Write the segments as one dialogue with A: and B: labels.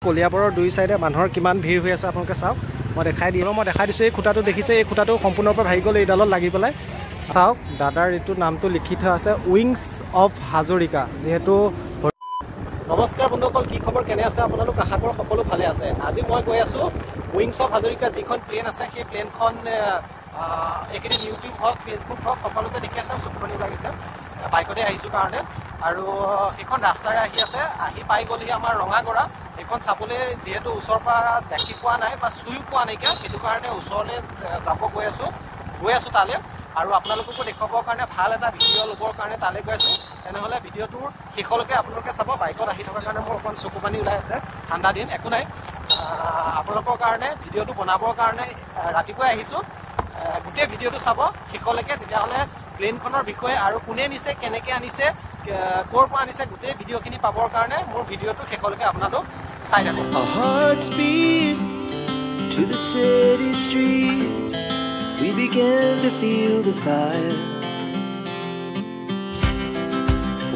A: কলিয়াবৰৰ দুই চাইডে মানুহৰ কিমান ভিৰ হৈ আছে আপোনালোকে চাওক। মই দেখাই দিওঁ, মই দেখাই দিছোঁ। এই খুঁটাটো দেখিছে, এই খুঁটাটো সম্পূৰ্ণৰূপে ভাগি গ'ল এইডালত লাগি পেলাই। চাওক দাদাৰ এইটো নামটো লিখি থোৱা আছে, উইংছ অফ হাজৰিকা। যিহেতু নমস্কাৰ বন্ধুসকল, কি খবৰ, কেনে আছে আপোনালোক? আশা কৰোঁ সকলো ভালে আছে। আজি মই গৈ আছোঁ উইংছ অফ হাজৰিকা যিখন প্লেন আছে, সেই প্লেনখন এইকেইদিন ইউটিউব হওক, ফেচবুক হওক, সকলোতে দেখি আছে। চকুপানী লাগিছে, বাইকতে আহিছোঁ কাৰণে। আৰু সেইখন ৰাস্তাৰে আহি আছে, আহি পাই গ'লহি আমাৰ ৰঙাগড়া। এইখন চাবলৈ যিহেতু ওচৰৰ পৰা দেখি পোৱা নাই বা চুইও পোৱা নাইকিয়া, সেইটো কাৰণে ওচৰলৈ যাব গৈ আছোঁ তালৈ। আৰু আপোনালোককো দেখুৱাবৰ কাৰণে, ভাল এটা ভিডিঅ' ল'বৰ কাৰণে তালৈ গৈ আছোঁ। তেনেহ'লে ভিডিঅ'টোৰ শেষলৈকে আপোনালোকে চাব। বাইকত আহি থকাৰ কাৰণে মোৰ অকণ চকু পানী ওলাই আছে, ঠাণ্ডা দিন, একো নাই। আপোনালোকৰ কাৰণে ভিডিঅ'টো বনাবৰ কাৰণে ৰাতিপুৱাই আহিছোঁ। গোটেই ভিডিঅ'টো চাব শেষলৈকে, তেতিয়াহ'লে প্লেনখনৰ বিষয়ে আৰু কোনে নিছে, কেনেকৈ আনিছে, ক'ৰ পৰা আনিছে, গোটেই ভিডিঅ'খিনি পাবৰ কাৰণে মোৰ ভিডিঅ'টো শেষলৈকে আপোনালোক চাই থাকক।
B: We began to feel the fire.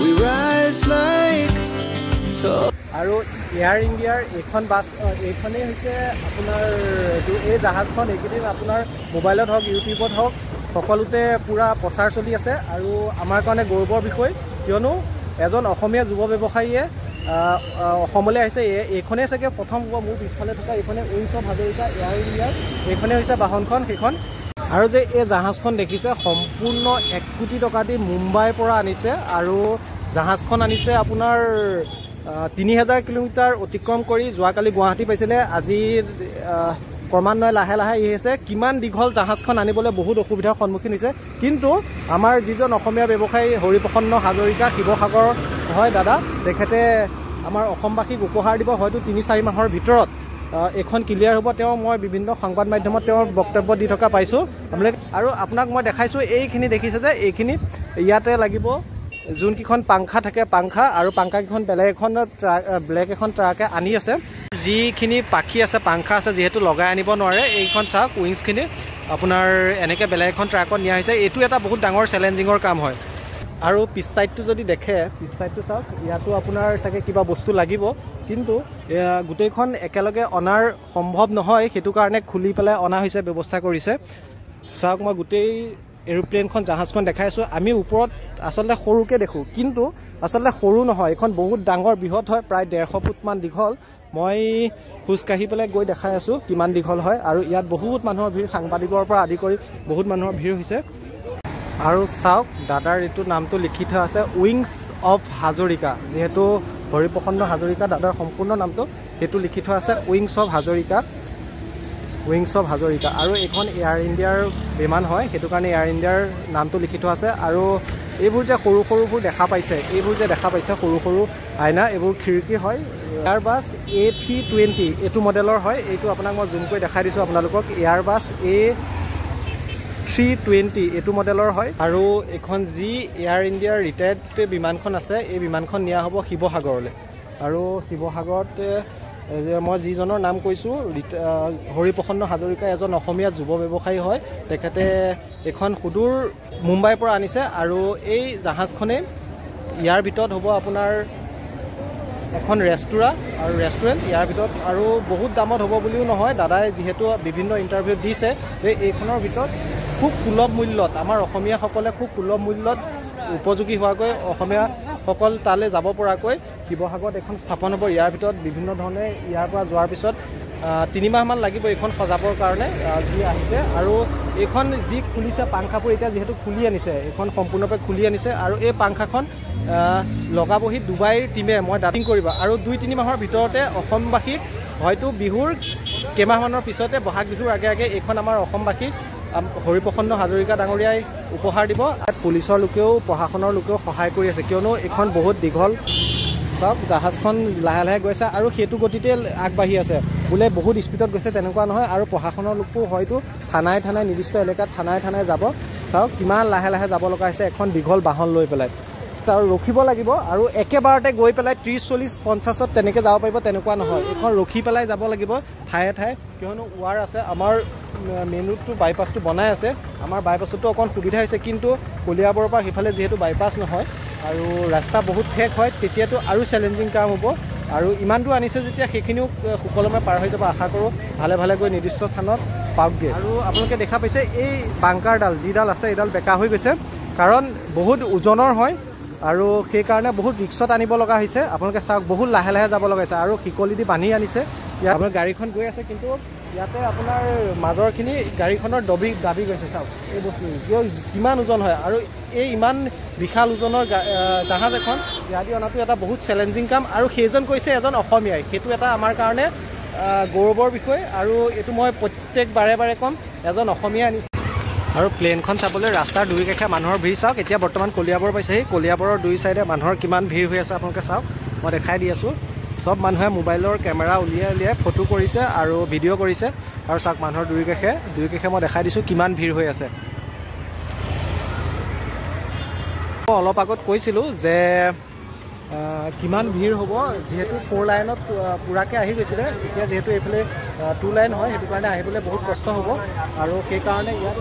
B: We rise like tall.
A: আৰু এয়াৰ ইণ্ডিয়াৰ এইখন বাছ, এইখনেই হৈছে আপোনাৰ এই জাহাজখন। এইকেইদিন আপোনাৰ মোবাইলত হওক, ইউটিউবত হওক, সকলোতে পূৰা প্ৰচাৰ চলি আছে। আৰু আমাৰ কাৰণে গৌৰৱৰ বিষয়, কিয়নো এজন অসমীয়া যুৱ ব্যৱসায়ীয়ে অসমলৈ আহিছে। এইখনেই চাগে প্ৰথম হ'ব। মোৰ পিছফালে থকা এইখনে উইংছ অফ হাজৰিকা এয়াৰ ইণ্ডিয়াৰ এইখনেই হৈছে বাহনখন, সেইখন। আৰু যে এই জাহাজখন দেখিছে, সম্পূৰ্ণ 1 কোটি টকা দি মুম্বাইৰ পৰা আনিছে। আৰু জাহাজখন আনিছে আপোনাৰ 3000 কিলোমিটাৰ অতিক্ৰম কৰি যোৱাকালি গুৱাহাটী পাইছিলে। আজি ক্ৰমান্বয়ে লাহে লাহে আহি আছে। কিমান দীঘল জাহাজখন আনিবলৈ বহুত অসুবিধাৰ সন্মুখীন হৈছে। কিন্তু আমাৰ যিজন অসমীয়া ব্যৱসায়ী হৰিপ্ৰসন্ন হাজৰিকা, শিৱসাগৰ হয় দাদা, তেখেতে আমাৰ অসমবাসীক উপহাৰ দিব। হয়তো 3-4 মাহৰ ভিতৰত এইখন ক্লিয়াৰ হ'ব। তেওঁ মই বিভিন্ন সংবাদ মাধ্যমত তেওঁৰ বক্তব্য দি থকা পাইছোঁ। আৰু আপোনাক মই দেখাইছোঁ, এইখিনি দেখিছে যে এইখিনি ইয়াতে লাগিব যোনকেইখন পাংখা থাকে, পাংখা আৰু পাংখাকেইখন বেলেগ এখন ট্ৰাক, বেলেগ এখন ট্ৰাকে আনি আছে। যিখিনি পাখি আছে, পাংখা আছে, যিহেতু লগাই আনিব নোৱাৰে। এইখন চাওক উইংছখিনি আপোনাৰ এনেকৈ বেলেগ এখন ট্ৰাকত নিয়া হৈছে। এইটো এটা বহুত ডাঙৰ চেলেঞ্জিঙৰ কাম হয়। আৰু পিছ ছাইডটো যদি দেখে, পিছ ছাইডটো চাওক, ইয়াতো আপোনাৰ চাগে কিবা বস্তু লাগিব, কিন্তু গোটেইখন একেলগে অনাৰ সম্ভৱ নহয়, সেইটো কাৰণে খুলি পেলাই অনা হৈছে, ব্যৱস্থা কৰিছে। চাওক মই গোটেই এৰোপ্লেনখন, জাহাজখন দেখাই আছোঁ। আমি ওপৰত আচলতে সৰুকৈ দেখোঁ, কিন্তু আচলতে সৰু নহয়, এইখন বহুত ডাঙৰ, বৃহৎ হয়, প্ৰায় 150 ফুটমান দীঘল। মই খোজকাঢ়ি পেলাই গৈ দেখাই আছোঁ কিমান দীঘল হয়। আৰু ইয়াত বহুত মানুহৰ ভিৰ, সাংবাদিকৰ পৰা আদি কৰি বহুত মানুহৰ ভিৰ হৈছে। আৰু চাওক দাদাৰ এইটো নামটো লিখি থোৱা আছে, উইংছ অফ হাজৰিকা। যিহেতু হৰিপ্ৰসন্ন হাজৰিকা দাদাৰ সম্পূৰ্ণ নামটো, সেইটো লিখি থোৱা আছে, wings of Hazarika, wings of Hazarika. আৰু এইখন এয়াৰ ইণ্ডিয়াৰ বিমান হয়, সেইটো কাৰণে এয়াৰ ইণ্ডিয়াৰ নামটো লিখি থোৱা আছে। আৰু এইবোৰ যে সৰু সৰুবোৰ দেখা পাইছে, এইবোৰ যে দেখা পাইছে সৰু সৰু আইনা, এইবোৰ খিৰিকী হয়। এয়াৰবাছ A320 এইটো মডেলৰ হয়। এইটো আপোনাক মই জুম কৰি দেখাই দিছোঁ আপোনালোকক। এয়াৰবাছ A320 এইটো মডেলৰ হয়। আৰু এইখন যি এয়াৰ ইণ্ডিয়াৰ ৰিটায়াৰ্ড বিমানখন আছে, এই বিমানখন নিয়া হ'ব শিৱসাগৰলৈ। আৰু শিৱসাগৰত মই যিজনৰ নাম কৈছোঁ, হৰিপ্ৰসন্ন হাজৰিকা, এজন অসমীয়া যুৱ ব্যৱসায়ী হয়। তেখেতে এইখন সুদূৰ মুম্বাইৰ পৰা আনিছে। আৰু এই জাহাজখনেই ইয়াৰ ভিতৰত হ'ব আপোনাৰ এখন ৰেষ্টুৰাঁ আৰু ৰেষ্টুৰেণ্ট ইয়াৰ ভিতৰত। আৰু বহুত দামত হ'ব বুলিও নহয়, দাদাই যিহেতু বিভিন্ন ইণ্টাৰভিউ দিছে যে এইখনৰ ভিতৰত খুব সুলভ মূল্যত আমাৰ অসমীয়াসকলে খুব সুলভ মূল্যত উপযোগী হোৱাকৈ, অসমীয়াসকল তালৈ যাব পৰাকৈ শিৱসাগৰত এখন স্থাপন হ'ব। ইয়াৰ ভিতৰত বিভিন্ন ধৰণে ইয়াৰ পৰা যোৱাৰ পিছত 3 মাহমান লাগিব এইখন সজাবৰ কাৰণে যি আহিছে। আৰু এইখন যি খুলিছে পাংখাবোৰ, এতিয়া যিহেতু খুলি আনিছে, এইখন সম্পূৰ্ণৰূপে খুলি আনিছে। আৰু এই পাংখাখন লগাবহি ডুবাইৰ টীমে, মই দাবিং কৰিব। আৰু 2-3 মাহৰ ভিতৰতে অসমবাসীক হয়তো বিহুৰ কেইমাহমানৰ পিছতে, বহাগ বিহুৰ আগে আগে এইখন আমাৰ অসমবাসীক হৰিপ্ৰসন্ন হাজৰিকা ডাঙৰীয়াই উপহাৰ দিব। পুলিচৰ লোকেও, প্ৰশাসনৰ লোকেও সহায় কৰি আছে, কিয়নো এইখন বহুত দীঘল। চাওক জাহাজখন লাহে লাহে গৈছে আৰু সেইটো গতিতে আগবাঢ়ি আছে। বোলে বহুত স্পীডত গৈছে তেনেকুৱা নহয়। আৰু প্ৰশাসনৰ লোকো হয়তো থানাই থানাই, নিৰ্দিষ্ট এলেকাত থানাই থানাই যাব। চাওক কিমান লাহে লাহে যাব লগা হৈছে এখন দীঘল বাহন লৈ পেলাই। আৰু ৰখিব লাগিব, আৰু একেবাৰতে গৈ পেলাই 30, 40, 50ত তেনেকৈ যাব পাৰিব তেনেকুৱা নহয়। এইখন ৰখি পেলাই যাব লাগিব ঠায়ে ঠায়ে, কিয়নো ৱাৰ আছে। আমাৰ মেইন ৰোডটো বাইপাছটো বনাই আছে, আমাৰ বাইপাছতো অকণ সুবিধা হৈছে, কিন্তু কলিয়াবৰৰ পৰা সিফালে যিহেতু বাইপাছ নহয় আৰু ৰাস্তা বহুত ঠেক হয়, তেতিয়াতো আৰু চেলেঞ্জিং কাম হ'ব। আৰু ইমান দূৰ আনিছে যেতিয়া সেইখিনিও সুকলমে পাৰ হৈ যাব আশা কৰোঁ, ভালে ভালে গৈ নিৰ্দিষ্ট স্থানত পাওকগৈ। আৰু আপোনালোকে দেখা পাইছে এই বাংকাৰডাল যিডাল আছে এইডাল বেকা হৈ গৈছে, কাৰণ বহুত ওজনৰ হয় আৰু সেইকাৰণে বহুত ৰিক্সত আনিব লগা হৈছে। আপোনালোকে চাওক বহুত লাহে লাহে যাব লগা হৈছে আৰু শিকলি দি বান্ধি আনিছে। ইয়াত আপোনাৰ গাড়ীখন গৈ আছে, কিন্তু ইয়াতে আপোনাৰ মাজৰখিনি গাড়ীখনৰ দাবি গৈছে। চাওক এই বস্তু কিয় কিমান ওজন হয়, আৰু এই ইমান বিশাল ওজনৰ জাহাজ এখন ইয়াত দি অনাটো এটা বহুত চেলেঞ্জিং কাম। আৰু সেইজন কৈছে এজন অসমীয়াই, সেইটো এটা আমাৰ কাৰণে গৌৰৱৰ বিষয়। আৰু এইটো মই প্ৰত্যেক বাৰে বাৰে ক'ম, এজন অসমীয়া আনিছে। আৰু প্লেনখন চাবলৈ ৰাস্তাৰ দুই কাষে মানুহৰ ভিৰ। চাওক এতিয়া বৰ্তমান কলিয়াবৰ পাইছেহি, কলিয়াবৰৰ দুই চাইডে মানুহৰ কিমান ভিৰ হৈ আছে আপোনালোকে চাওক, মই দেখাই দি আছোঁ। চব মানুহে মোবাইলৰ কেমেৰা উলিয়াই উলিয়াই ফটো কৰিছে আৰু ভিডিঅ' কৰিছে। আৰু চাওক মানুহৰ দুই কাষে মই দেখাই দিছোঁ কিমান ভিৰ হৈ আছে। মই অলপ আগত কৈছিলোঁ যে কিমান ভিৰ হ'ব, যিহেতু 4 লাইনত পূৰাকৈ আহি গৈছিলে, এতিয়া যিহেতু এইফালে 2 লাইন হয় সেইটো কাৰণে আহিবলৈ বহুত কষ্ট হ'ব। আৰু সেইকাৰণে ইয়াত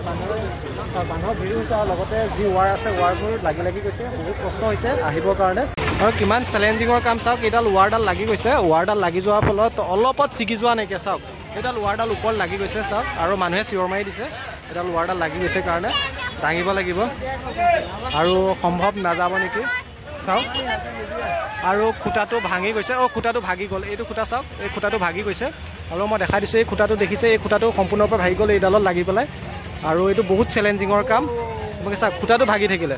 A: মানুহৰ ভিৰ হৈছে, আৰু লগতে যি ৱাৰ আছে ৱাৰবোৰ লাগি লাগি গৈছে, বহুত কষ্ট হৈছে আহিবৰ কাৰণে। আৰু কিমান চেলেঞ্জিঙৰ কাম চাওক, এইডাল ৱাৰডাল লাগি গৈছে, ৱাৰডাল লাগি যোৱাৰ ফলত অলপত ছিগি যোৱা নাইকিয়া। চাওক এইডাল ৱাৰডাল ওপৰত লাগি গৈছে চাওক, আৰু মানুহে চিঞৰ মাৰি দিছে, এইডাল ৱাৰডাল লাগি গৈছে কাৰণে দাঙিব লাগিব আৰু সম্ভৱ নাযাব নেকি চাওক। আৰু খুঁটাটো ভাঙি গৈছে, অ' খুঁটাটো ভাগি গ'ল, এইটো খুঁটা চাওক, এই খুঁটাটো ভাগি গৈছে। আৰু মই দেখাই দিছোঁ, এই খুঁটাটো দেখিছে, এই খুঁটাটো সম্পূৰ্ণৰূপে ভাগি গ'ল এইডালত লাগি পেলাই। আৰু এইটো বহুত চেলেঞ্জিঙৰ কাম। আপোনালোকে চাওক খুঁটাটো ভাগি থাকিলে,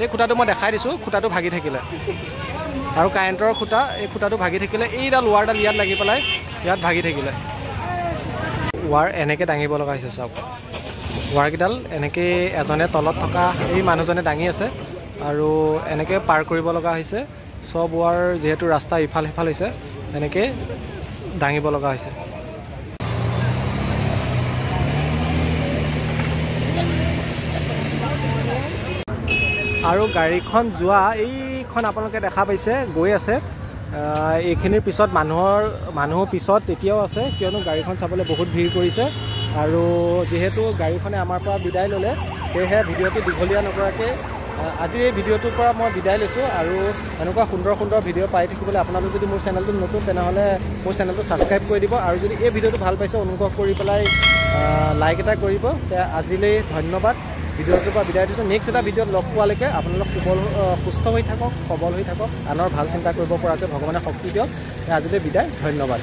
A: এই খুঁটাটো মই দেখাই দিছোঁ, খুঁটাটো ভাগি থাকিলে। আৰু কাৰেণ্টৰ খুঁটা, এই খুঁটাটো ভাগি থাকিলে, এইডাল ৱাৰডাল ইয়াত লাগি পেলাই ইয়াত ভাগি থাকিলে। ৱাৰ এনেকৈ দাঙিব লগা হৈছে চাওক, ৱাৰকেইডাল এনেকৈ এজনে তলত থকা এই মানুহজনে দাঙি আছে আৰু এনেকৈ পাৰ কৰিব লগা হৈছে। চব ৱাৰ যিহেতু ৰাস্তা ইফাল সিফাল হৈছে, এনেকৈ দাঙিব লগা হৈছে। আৰু গাড়ীখন যোৱা এইখন আপোনালোকে দেখা পাইছে গৈ আছে। এইখিনিৰ পিছত মানুহৰ পিছত এতিয়াও আছে, কিয়নো গাড়ীখন চাবলৈ বহুত ভিৰ কৰিছে। আৰু যিহেতু গাড়ীখনে আমাৰ পৰা বিদায় ল'লে, সেয়েহে ভিডিঅ'টো দীঘলীয়া নকৰাকৈ আজিৰ এই ভিডিঅ'টোৰ পৰা মই বিদায় লৈছোঁ। আৰু এনেকুৱা সুন্দৰ সুন্দৰ ভিডিঅ' পাই থাকিবলৈ আপোনালোক যদি মোৰ চেনেলটো নতুন তেনেহ'লে মোৰ চেনেলটো ছাবস্ক্ৰাইব কৰি দিব। আৰু যদি এই ভিডিঅ'টো ভাল পাইছে অনুগ্ৰহ কৰি পেলাই লাইক এটা কৰিব। আজিলৈ ধন্যবাদ, ভিডিঅ'টোৰ পৰা বিদায় দিছোঁ। নেক্সট এটা ভিডিঅ'ত লগ পোৱালৈকে আপোনালোক সুস্থ হৈ থাকক, সবল হৈ থাকক, আনৰ ভাল চিন্তা কৰিব পৰাকৈ ভগৱানে শক্তি দিয়ক। আজিলৈ বিদায়, ধন্যবাদ।